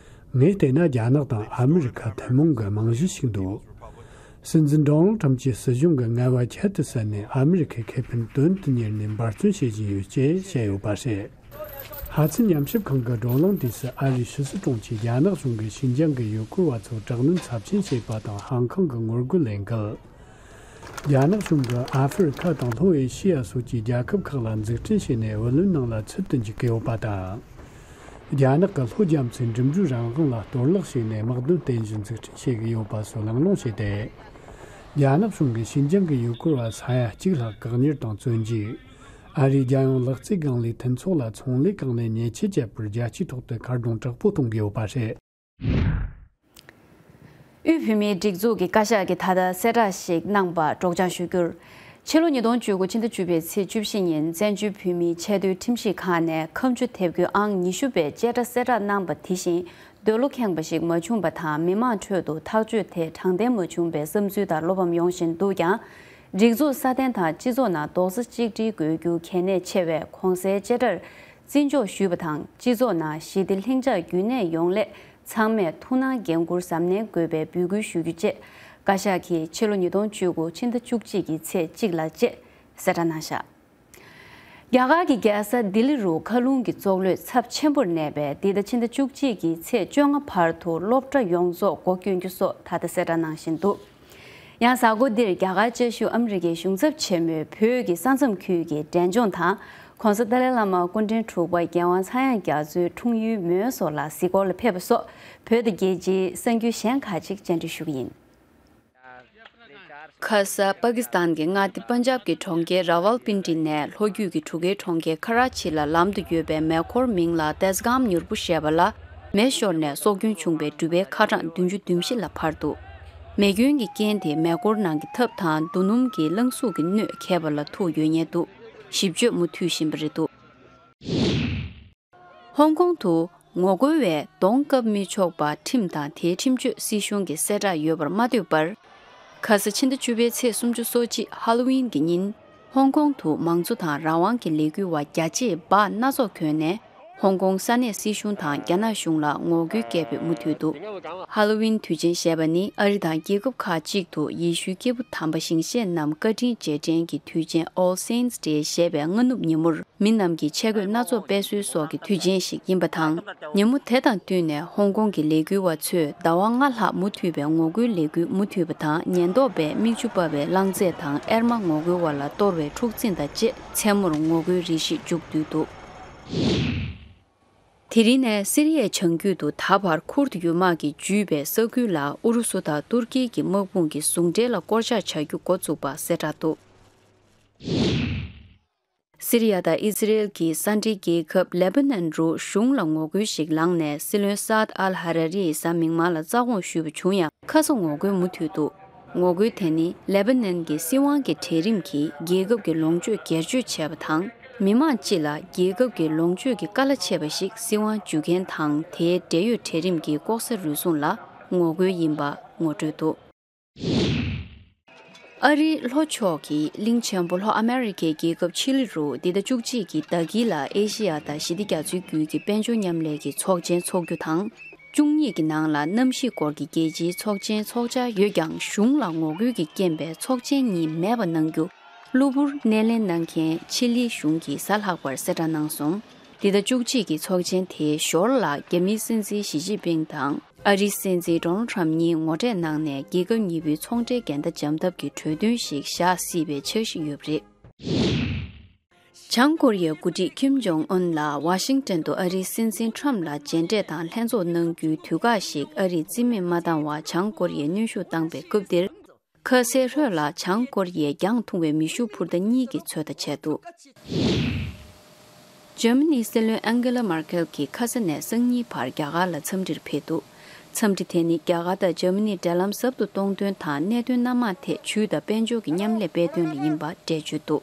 ངས་བལྟས་ན་རྒྱ་ནག་དང་ཨ་མི་རི་ཁ་ཐུན་མོང་གི་རྨང་གཞི་ཞིག་འདུག། སྲིད་འཛིན་ཌོ་ནལ་ཁྲམ་གྱི་སྲིད་གཞུང་གི་ངལ་བ་ཁྱད་དུ་བསད་ནས་ཨ་མི་རི་ཁའི་ཁེ་ཕན་དོན་དུ་གཉེར་ནས་འབད་བརྩོན་བྱེད་བཞིན་ཡོད་ཅེས་བཤད་ཡོད་པ་རེད། ཧ་ཚི་ཉམས་ཞིབ་ཁང་གི་བགྲོ་གླེང་དུས་སུ་ཨ་རིའི་ཕྱི་སྲིད་དྲུང་ཆེས་རྒྱ་ནག་གཞུང་གིས་ཤིན་ཅང་གི་ཡུལ་སྐོར་བ་ཚོར་དྲག་གནོན་ཚབས་ཆེན་བྱས་པ་དང་ཧང་ཀང་གི་ངོ་རྒོལ་ལས་འགུལ། རྒྱ་ནག་གཞུང་གིས་ཨ་ཧྥེ་རི་ཁ་དང་ལྷོ་ཨེ་ཤི་ཡ་སོགས་ཀྱི་རྒྱལ་ཁབ་ཁག་ལ་འཛུགས་སྐྲུན་བྱས་ནས་བུ་ལོན་ནང་ལ་ཚུད་དུ་འཇུག་གི་ཡོད་པ་དང་། རྒྱ་ནག་གིས་ལྷོ་རྒྱ་མཚོའི་འགྲིམ་འགྲུལ་རང་དབང་ལ་གཏོར་བརླག་བྱས་ནས་དམག་དོན་རྟེན་གཞི་འཛུགས་སྐྲུན་བྱེད་ཀྱི་ཡོད་པ་སོགས་གླེང་སློང་བྱས་ཏེ། རྒྱ་ནག་གཞུང་གིས་ཤིན་ཅང་གི་ཡུལ་སྐོར་བ་ས་ཡ་གཅིག་ལྷག་བཀག་ཉར་དང་བཙོན་འཇུག། ཨ་རིའི་རྒྱལ་ཡོངས་ལག་རྩལ་ཁང་ལས་མཐུན་ཚོགས་ལ་ཚོང་ལས་ཁང་ནས་ཉེས་ཆད་བཅད་པར་རྒྱལ་སྤྱིའི་ཐོག་ཏུ་ཁ་རྡུང་དྲག་པོ་གཏོང་གི་ཡོད་པ་རེད། དབུས་བོད་མིའི་སྒྲིག་འཛུགས་ཀྱི་བཀའ་ཤག་གིས་ད་ལྟ་གསལ་བསྒྲགས་ཤིག་གནང་པ་སྒྲོག་སྦྱང་ཞུ་རྒྱུར། ཕྱི་ལོ་ཉིས་སྟོང་བཅུ་དགུ་ཕྱི་ཟླ་བཅུ་པའི་ཚེས་བཅུ་བཞི་ཉིན་བཙན་བྱོལ་བོད་མིའི་ཆེས་མཐོའི་ཁྲིམས་ཞིབ་ཁང་ནས་ཁ་མཆུ་དེབ་འགོད་ཨང་ཉི་ཤུ་པའི་བཅད་ཁྲ་གསལ་བསྒྲགས་གནང་པ་དེ་བཞིན་འདོད་བློ་ཁེངས་པ་ཞིག་མ་བྱུང་པ་དང་མི་མང་ཁྲོད་དུ་ཐག་གཅོད་དེ་དྲང་བདེན་མ་བྱུང་པའི་བསམ་ཚུལ་དང་བློ་ཕམ་ཡོང་བཞིན་འདུག་ཀྱང་། སྒྲིག་འཛུགས་སྲ་བརྟན་དང་སྤྱི་ཚོགས་ནང་རྡོག་རྩ་གཅིག་སྒྲིལ་དགོས་རྒྱུ་གལ་གནད་ཆེ་བས་གོང་གསལ་བཅད་ཁྲར་བརྩི་འཇོག་ཞུས་པ་དང་སྤྱི་ཚོགས་ནང་ཞི་བདེ་ལྷིང་འཇགས་རྒྱུན་གནས་ཡོང་སླད་ཚང་མས་ཐུགས་སྣང་འགན་འཁུར་གཟབ་ནན་དགོས་པའི་འབོད་སྐུལ་ཞུ་རྒྱུ་བཅས་བཀའ་ཤག་གིས་ཕྱི་ལོ་ཉིས་སྟོང་བཅུ་དགུ་ཕྱི་ཟླ་བཅུ་གཅིག་གི་ཚེས་གཅིག་ལ་བཅས་གསལ་བསྒྲགས་གནང་བཞག། རྒྱ་གར་གྱི་རྒྱལ་ས་ལྡི་ལི་རུ་མཁའ་རླུང་གི་བཙོག་གློད་ཚབས་ཆེན་པོར་གནས་པས་འདི་ཟླ་ཕྱི་ཟླ་བཅུ་གཅིག་གི་ཚེས་བཅོ་ལྔ་བར་དུ་སློབ་གྲྭ་ཡོངས་རྫོགས་སྒོ་སྐྱོན་རྒྱུ་སོགས་ད་ལྟ་གསལ་བསྒྲགས་གནང་བཞིན་འདུག། ཡང་གཟའ་འཁོར་འདིར་རྒྱ་གར་བཅའ་བཞུགས་ཨ་མི་རི་ཀའི་གཞུང་ཚབ་ཆེན་མོས་བོད་ཀྱི་ས་མཚམས་ཁུལ་གྱི་འབྲས་ལྗོངས་དང་གོང་ས་ཏཱ་ལའི་བླ་མ་སྐུ་ཕྲེང་དྲུག་པ་རྒྱལ་དབང་ཚངས་དབྱངས་རྒྱ་མཚོའི་འཁྲུངས་ཡུལ་མོན་སོགས་ལ་གཟིགས་སྐོར་ལ་ཕེབས་པ་སོགས་བོད་དང་རྒྱལ་སྤྱིའི་གསར་འགྱུར་གཞན་ཁག་ཅིག་བཅར་འདྲི་ཞུ་གི་ཡིན། ཁ་ས་པ་ཀི་སི་ཐན་གྱི་མངའ་སྡེ་པན་ཇབ་ཀྱི་གྲོང་ཁྱེར་ར་ཝལ་པིན་ཏི་ནས་ལྷོ་རྒྱུད་ཀྱི་གྲུ་ཁའི་གྲོང་ཁྱེར་ཁ་ར་ཆི་ལ་ལམ་དུ་ཡོད་པའི་མེ་འཁོར་མིང་ལ་ཏེས་གམ་མྱུར་པོ་ཞེས་པ་ལ་མེ་ཤོར་ནས་སྲོག་སྐྱོན་བྱུང་བའི་གྲུ་པའི་ཁ་གྲངས་བདུན་ཅུ་དོན་བཞི་ལ་འཕར་འདུག། མེ་སྐྱོན་གྱི་རྐྱེན་དེས་མེ་འཁོར་ནང་གི་ཐབ་དང་རྡོ་སྣུམ་གྱི་རླངས་གཟུགས་ཀྱི་སྣོད་ཁྱེར་བ་ལ་ཐུག་ཡོད་ངེས་འདུག། ཞིབ་དཔྱོད་མུ་མཐུད་བཞིན་པ་རེད་འདུག། ཧོང་ཀོང་དུ་ངོ་རྒོལ་བས་གདོང་བཀབ་མི་ཆོག་པ་ཁྲིམས་དང་དེའི་ཁྲིམས་གཅོད་སྲིད་གཞུང་གིས་གསལ་བསྒྲགས་ཡོད་པར་མ་ལྟོས་པར། ཁ་ས་ཕྱི་ཟླ་བཅུ་པའི་ཚེས་སུམ་ཅུ་སོ་གཅིག་ཧ་ལོ་ཝིན་གྱི་ཉིན། ཧོང་ཀོང་དུ་མང་གཙོ་དང་རང་དབང་གི་ལས་འགུལ་བ་རྒྱ་ཆེས་འབག་སྣ་ཚོགས་གྱོན་ནས་ཧོང་ཀོང་ས་གནས་སྲིད་གཞུང་དང་རྒྱ་ནག་གཞུང་ལ་ངོ་རྒོལ་སྐད་འབོད་མུ་མཐུད་འདུག། ཧ་ལོ་ཝིན་དུས་ཆེན་ཞེས་པ་ནི་ཨ་རི་དང་རྒྱལ་ཁབ་ཁག་ཅིག་ཏུ་ཡེ་ཤུའི་སྐྱེས་བུ་དམ་པ་ཞིང་གཤེགས་རྣམས་བཀའ་དྲིན་རྗེས་དྲན་གྱི་དུས་ཆེན་All Saints Day ཞེས་པའི་སྔ་ནུབ་ཉིན་མོར། མི་རྣམས་ཀྱིས་ཆས་གོས་སྣ་ཚོགས་སྤེལ་སྲོལ་སོགས་ཀྱི་དུས་ཆེན་ཞིག་ཡིན་པ་དང་། ཉིན་མོ་དེ་དང་བསྟུན་ནས་ཧོང་ཀོང་གི་ལས་འགུལ་བ་ཚོས་ཟླ་བ་ལྔ་ལྷག་མུ་མཐུད་པའི་ངོ་རྒོལ་ལས་འགུལ་མུ་མཐུད་པ་དང་། ཉེན་རྟོག་པས་མིག་ཆུ་ཕབ་པའི་རླངས་རྫས་དང་ཨེར་མ་ངོ་རྒོལ་བ་ལ་གཏོར་བའི་འཁྲུག་འཛིང་དང་བཅས་མཚན་མོར་ངོ་རྒོལ་རེ་ཞིག་མཇུག་བསྡུས་འདུག། དེ་རིང་ནས་སི་རི་ཡའི་བྱང་རྒྱུད་དུ་ད་བར་ཁུར་དུ་ཡུལ་དམག་གིས་འཇུས་པའི་ས་ཁུལ་ལ་ཨུ་རུ་སུ་དང་ཏུར་ཀི་གི་དམག་དཔུང་གི་ཟུང་འབྲེལ་ལ་བསྐོར་བཞག་བྱ་རྒྱུ་འགོ་བཙུགས་པ་གསལ་བསྒྲགས་འདུག། སི་རི་ཡ་དང་ཨི་ཟི་རེལ་གྱིས་ས་འབྲེལ་རྒྱལ་ཁབ་ལེ་པ་ནན་རུ་གཞུང་ལ་ངོ་རྒོལ་ཞིག་ལངས་ནས་སྲིད་བློན་སཱད་ཨལ་ཧ་ར་རིས་གཟའ་མིག་དམར་ལ་བཙག་འོང་ཞུས་པ་བྱུང་ཡང་ཁ་ས་ངོ་རྒོལ་མུ་མཐུད་འདུག། ངོ་རྒོལ་དེ་ནི་ལེ་པ་ནན་གྱི་སྲིད་དབང་གི་གྲལ་རིམ་གྱིས་རྒྱལ་ཁབ་ཀྱི་ལོངས་སྤྱོད་སྒེར་གཅོད་བྱས་པ་དང་། མི་མང་སྤྱི་ལ་རྒྱལ་ཁབ་ཀྱི་ལོངས་སྤྱོད་ཀྱི་དཀའ་ལས་ཆེ་བ་ཞིག་སྲིད་དབང་འཇུ་མཁན་དང་དེའི་འབྲེལ་ཡོད་གྲལ་རིམ་གྱི་ལྐོག་ཟ་རུལ་སུངས་ལ་ངོ་རྒོལ་ཡིན་པ་ངོ་སྤྲོད་འདུག། ཨ་རིའི་ལྷོ་ཕྱོགས་ཀྱི་གླིང་ཆེན་པོ་ལྷོ་ཨ་མེ་རི་ཁའི་རྒྱལ་ཁབ་ཆི་ལི་རུ་འདི་ཟླ་བཅུ་གཅིག་གི་ཟླ་དཀྱིལ་ལ་ཨེ་ཤེ་ཡ་དང་ཞི་བདེ་རྒྱ་མཚོའི་རྒྱུད་ཀྱི་དཔལ་འབྱོར་མཉམ་ལས་ཀྱི་ཚོགས་ཆེན་འཚོགས་རྒྱུ་དང་། བཅུ་གཉིས་ཀྱི་ནང་ལ་གནམ་གཤིས་སྐོར་གྱི་རྒྱལ་སྤྱིའི་ཚོགས་ཆེན་འཚོགས་འཆར་ཡོད་ཀྱང་གཞུང་ལ་ངོ་རྒོལ་གྱི་རྐྱེན་པས་ཚོགས་ཆེན་གཉིས་མེད་པ་གནང་རྒྱུ། གློ་བུར་སྣེ་ལེན་གནང་མཁན་ཆི་ལི་གཞུང་གིས་གཟའ་ལྷག་པར་གསལ་བསྒྲགས་གནང་སོང་། འདི་ཟླ་བཅུ་གཅིག་གི་ཚོགས་ཆེན་དེའི་ཞོར་ལ་རྒྱ་མིའི་སྲིད་འཛིན་ཞི་ཅིན་ཕིང་དང་ཨ་རིའི་སྲིད་འཛིན་ཌོ་ནལ་ཁྲམ་གཉིས་ངོ་འཕྲད་གནང་ནས་རྒྱལ་ཁབ་གཉིས་པོའི་ཚོང་འབྲེལ་འགལ་ཟླ་འཇམ་ཐབས་ཀྱི་གྲོས་མཐུན་ཞིག་བཞག་སྲིད་པའི་འཆར་གཞི་ཡོད་པ་རེད། བྱང་ཀོ་རི་ཡའི་འགོ་ཁྲིད་ཁིམ་ཇོང་ཨུན་ལ་ཝ་ཤིང་ཏན་དུ་ཨ་རིའི་སྲིད་འཛིན་ཁྲམ་ལ་མཇལ་འཕྲད་དང་ལྷན་ཚོགས་གནང་རྒྱུའི་དུས་བཀག་ཞིག་ཨ་རིས་རྩིས་མེད་མ་བཏང་བར་བྱང་ཀོ་རི་ཡས་གནོན་ཤུགས་བཏང་པའི་སྐབས་འདིར། ཁ་སའི་ཧྲོས་ལ་བྱང་ཀོ་རི་ཡས་རྒྱང་ཐུང་བའི་མེ་ཤུགས་འཕུར་མདའ་གཉིས་ཀྱིས་ཚོད་ལྟ་བྱས་འདུག། འཇར་མ་ནིའི་སྲིད་བློན་ཨན་གེ་ལ་མར་ཀེལ་གྱིས་ཁ་ས་ནས་སང་ཉིན་བར་རྒྱ་གར་ལ་འཚམས་འདྲིར་ཕེབས་འདུག། འཚམས་འདྲི་དེ་ནི་རྒྱ་གར་དང་འཇར་མ་ནིའི་འབྲེལ་ལམ་ཟབ་ཏུ་གཏོང་དོན་དང་གནད་དོན་སྣ་མང་ཐད་ཇུས་དང་དཔལ་འབྱོར་གྱི་མཉམ་ལས་སྤེལ་དོན་ལ་ཡིན་པ་འགྲེལ་བརྗོད་འདུག།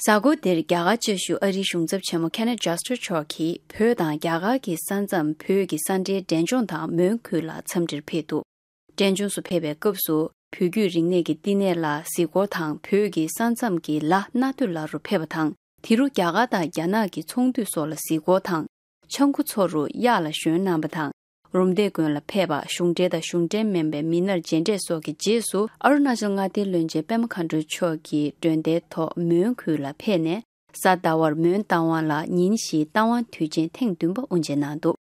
གཟའ་འཁོར་འདིར་རྒྱ་གར་བཅའ་བཞུགས་ཨ་རིའི་གཞུང་ཚབ་ཆེན་མོ་Kenneth Juster་མཆོག་གིས་བོད་དང་རྒྱ་གར་གྱི་ས་མཚམས་བོད་ཀྱི་ས་འབྲེལ་འབྲས་ལྗོངས་དང་མོན་ཁུལ་ལ་འཚམས་འདྲིར་ཕེབས་འདུག་འབྲས་ལྗོངས་སུ་ཕེབས་པའི་སྐབས་སུ་བོད་བརྒྱུད་རིག་གནས་ཀྱི་བསྟི་གནས་ལ་གཟིགས་སྐོར་དང་བོད་ཀྱི་ས་མཚམས་ཀྱི་ལ་སྣ་སྟོད་ལ་རུ་ཕེབས་པ་དང་། དེ་རུ་རྒྱ་གར་དང་རྒྱ་ནག་གི་ཚོང་འདུས་སོགས་ལ་གཟིགས་སྐོར་དང་། ཆང་ཁུ་ཚོ་རུ་གཡག་ལ་ཞོན་གནང་བ་དང་། རུམ་བཏེག་དགོན་ལ་ཕེབས་པ། གཞུང་འབྲེལ་དང་གཞུང་འབྲེལ་མིན་པའི་མི་སྣར་མཇལ་འཕྲད་སོགས་ཀྱི་རྗེས་སུ། ཨ་རུ་ན་ཅལ་མངའ་སྡེའི་བློན་ཆེན་པད་མ་མཁའ་འགྲོ་མཆོག་གིས་མགྲོན་བརྡའི་ཐོག་མོན་ཁུལ་ལ་ཕེབས་ནས། གཟའ་ཟླ་བར་མོན་རྟ་དབང་ལ་ཉིན་བཞིའི་རྟ་དབང་དུས་ཆེན་ཐེངས་བདུན་པ་དབུ་འབྱེད་གནང་འདུག་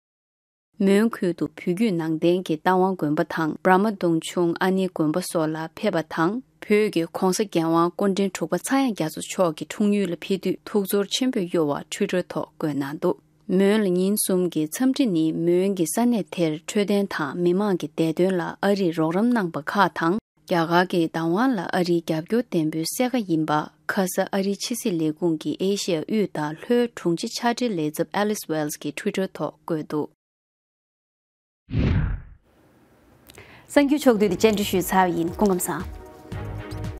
མོན་ཁུལ་དུ་བོད་བརྒྱུད་ནང་བསྟན་གྱི་རྟ་དབང་དགོན་པ་དང་། བྷྲ་མ་གདུང་ཆུང་ཨ་ནེ་དགོན་པ་སོགས་ལ་ཕེབས་པ་དང་། བོད་ཀྱི་༧གོང་ས་༧རྒྱལ་དབང་སྐུ་ཕྲེང་དྲུག་པ་ཚངས་དབྱངས་རྒྱ་མཚོ་མཆོག་གི་འཁྲུངས་ཡུལ་ལ་ཕེབས་དུས་ཐུགས་ཚོར་ཆེན་པོས་གཡོ་བ་ཊུའི་ཊར་ཐོག་བཀོད་གནང་འདུག་མོན་ལ་ཉིན་གསུམ་གྱི་འཚམས་འདྲི་ནི། མོན་གྱི་ས་གནས་དེར་འཕྲོད་བསྟེན་དང་མི་མང་གི་བདེ་དོན་ལ་ཨ་རིས་རོགས་རམ་གནང་པ་ཁག་དང་། རྒྱ་གར་གྱི་བདག་དབང་ལ་ཨ་རིའི་རྒྱབ་སྐྱོར་བརྟན་པོའི་གསལ་ཁ་ཡིན་པ། ཁ་ས་ཨ་རིའི་ཕྱི་སྲིད་ལས་ཁུངས་ཀྱི་ཨེ་ཤི་ཡ་དབུས་དང་ལྷོའི་དྲུང་ཆེ་ཕྱག་སྦྲེལ་ལས་ཚབ་Alice Wells་གྱིས་ཊུའི་ཊར་ཐོག་བཀོད་འདུག་གསར་འགྱུར་ཕྱོགས་བསྡུས་དེ་བཅར་འདྲི་ཞུས་ཚར་བ་ཡིན། སྐུ་ཁམས་བཟང་།